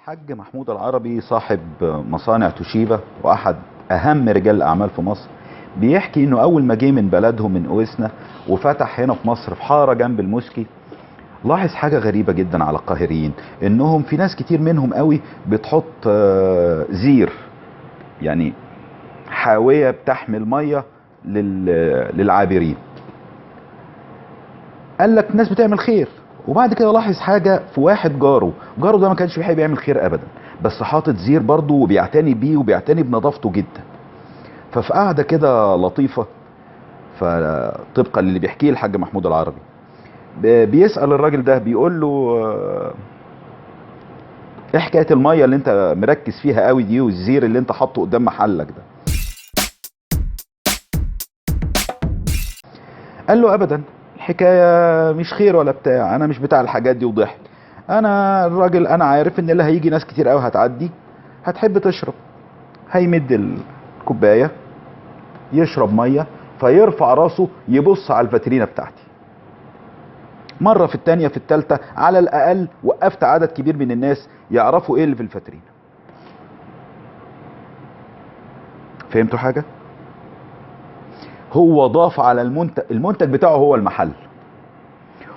الحاج محمود العربي صاحب مصانع توشيبا واحد اهم رجال الاعمال في مصر، بيحكي انه اول ما جه من بلدهم من اوسنا وفتح هنا في مصر في حارة جنب الموسكي، لاحظ حاجة غريبة جدا على القاهريين، انهم في ناس كتير منهم قوي بتحط زير، يعني حاوية بتحمل مية للعابرين. قال لك ناس بتعمل خير. وبعد كده لاحظ حاجة في واحد جاره، جاره ده ما كانش بيحب يعمل خير ابدا، بس حاطط زير برضه وبيعتني بيه وبيعتني بنظافته جدا. ففي قعدة كده لطيفة، فطبقا للي بيحكيه الحاج محمود العربي، بيسأل الراجل ده بيقول له ايه حكاية المية اللي انت مركز فيها قوي دي والزير اللي انت حاطه قدام محلك ده؟ قال له ابدا، الحكاية مش خير ولا بتاع، انا مش بتاع الحاجات دي. وضحك. انا الراجل انا عارف ان اللي هيجي ناس كتير قوي هتعدي هتحب تشرب، هيمد الكوباية يشرب مية، فيرفع راسه يبص على الفاترينا بتاعتي. مرة في التانية في التالتة، على الاقل وقفت عدد كبير من الناس يعرفوا ايه اللي في الفاترينا. فهمتوا حاجة؟ هو ضاف على المنتج، المنتج بتاعه هو المحل،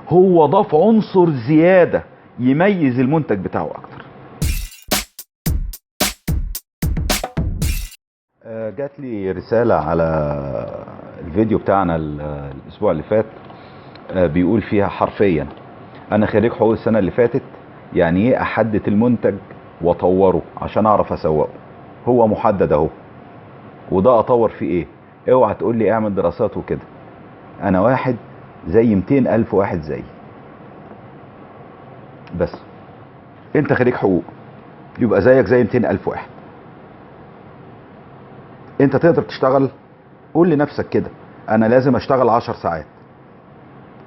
هو ضاف عنصر زيادة يميز المنتج بتاعه اكتر. جات لي رسالة على الفيديو بتاعنا الاسبوع اللي فات، بيقول فيها حرفيا: انا خريج حقوق السنة اللي فاتت، يعني ايه احدد المنتج واطوره عشان اعرف اسوقه؟ هو محدد اهو، وده اطور فيه ايه؟ اوعى تقول لي اعمل دراسات وكده، انا واحد زي 200,000 واحد زي. بس انت خريج حقوق يبقى زيك زي 200,000 واحد. انت تقدر تشتغل، قول لنفسك كده انا لازم اشتغل 10 ساعات،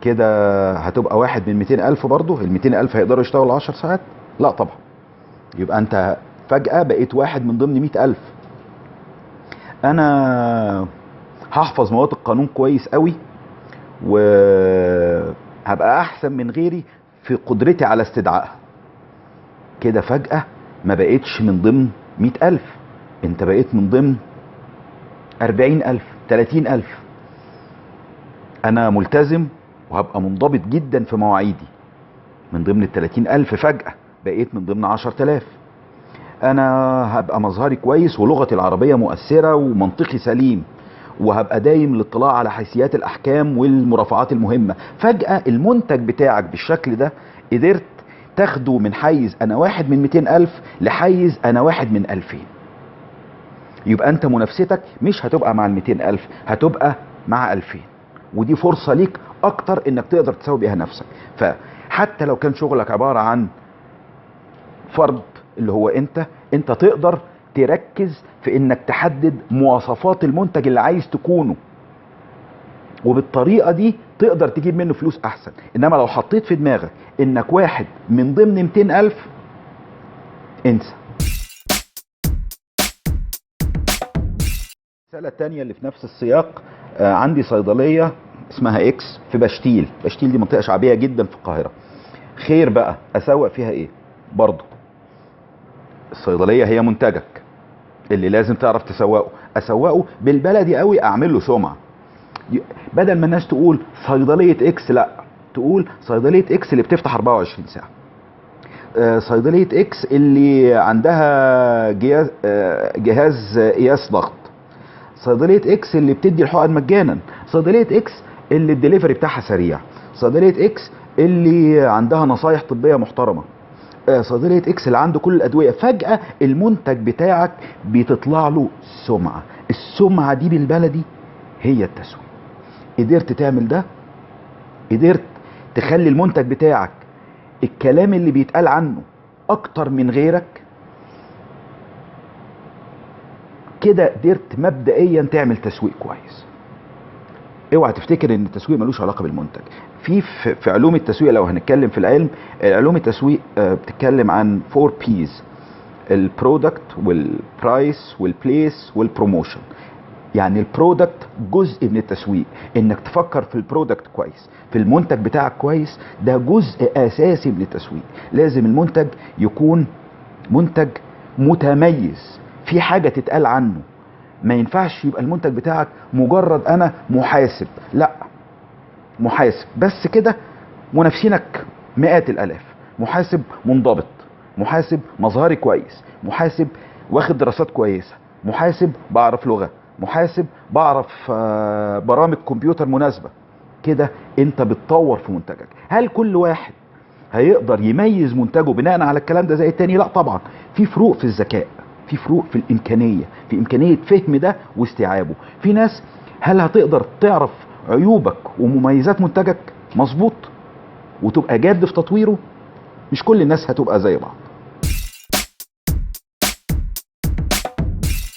كده هتبقى واحد من 200,000 برضه. ال 200,000 هيقدروا يشتغلوا 10 ساعات؟ لا طبعا. يبقى انت فجأة بقيت واحد من ضمن 100,000. انا هحفظ مواد القانون كويس قوي وهبقى احسن من غيري في قدرتي على استدعائها، كده فجأة ما بقيتش من ضمن 100,000، انت بقيت من ضمن 40,000 30,000. انا ملتزم وهبقى منضبط جدا في مواعيدي، من ضمن ال 30,000 فجأة بقيت من ضمن 10,000. انا هبقى مظهري كويس ولغتي العربية مؤثرة ومنطقي سليم، وهبقى دايم الاطلاع على حيثيات الاحكام والمرافعات المهمة. فجأة المنتج بتاعك بالشكل ده قدرت تاخده من حيز انا واحد من 200,000 لحيز انا واحد من 2000. يبقى انت منافستك مش هتبقى مع ال 200,000، هتبقى مع 2000، ودي فرصة ليك اكتر انك تقدر تسوي بيها نفسك. فحتى لو كان شغلك عبارة عن فرد اللي هو انت تقدر تركز في انك تحدد مواصفات المنتج اللي عايز تكونه، وبالطريقة دي تقدر تجيب منه فلوس احسن. انما لو حطيت في دماغك انك واحد من ضمن 200,000، انسى. الرسالة التانية اللي في نفس السياق، عندي صيدلية اسمها اكس في بشتيل. بشتيل دي منطقة شعبية جدا في القاهرة. خير بقى اسوق فيها ايه؟ برضو الصيدلية هي منتجك اللي لازم تعرف تسوقه. اسوقه بالبلدي قوي، اعمل له سمعة. بدل ما الناس تقول صيدلية اكس، لا، تقول صيدلية اكس اللي بتفتح 24 ساعة، صيدلية اكس اللي عندها جهاز قياس ضغط، صيدلية اكس اللي بتدي الحقن مجانا، صيدلية اكس اللي الدليفري بتاعها سريع، صيدلية اكس اللي عندها نصايح طبية محترمة، صيدلية اكس اللي عنده كل الأدوية. فجأة المنتج بتاعك بتطلع له سمعة. السمعة دي بالبلدي هي التسويق. قدرت تعمل ده، قدرت تخلي المنتج بتاعك الكلام اللي بيتقال عنه أكتر من غيرك، كده قدرت مبدئيا تعمل تسويق كويس. اوعى تفتكر ان التسويق ملوش علاقة بالمنتج. في علوم التسويق، لو هنتكلم في العلم، علوم التسويق بتتكلم عن 4 P's: ال product وال price وال place وال promotion. يعني ال product جزء من التسويق، انك تفكر في ال product كويس، في المنتج بتاعك كويس، ده جزء اساسي من التسويق. لازم المنتج يكون منتج متميز، في حاجة تتقال عنه. ما ينفعش يبقى المنتج بتاعك مجرد انا محاسب، لا، محاسب بس كده منافسينك مئات الالاف. محاسب منضبط، محاسب مظهري كويس، محاسب واخد دراسات كويسة، محاسب بعرف لغة، محاسب بعرف برامج كمبيوتر مناسبة. كده انت بتطور في منتجك. هل كل واحد هيقدر يميز منتجه بناء على الكلام ده زي التاني؟ لا طبعا، في فروق في الذكاء، في فروق في الامكانية، في امكانية فهم ده واستيعابه. في ناس هل هتقدر تعرف عيوبك ومميزات منتجك مظبوط وتبقى جاد في تطويره؟ مش كل الناس هتبقى زي بعض.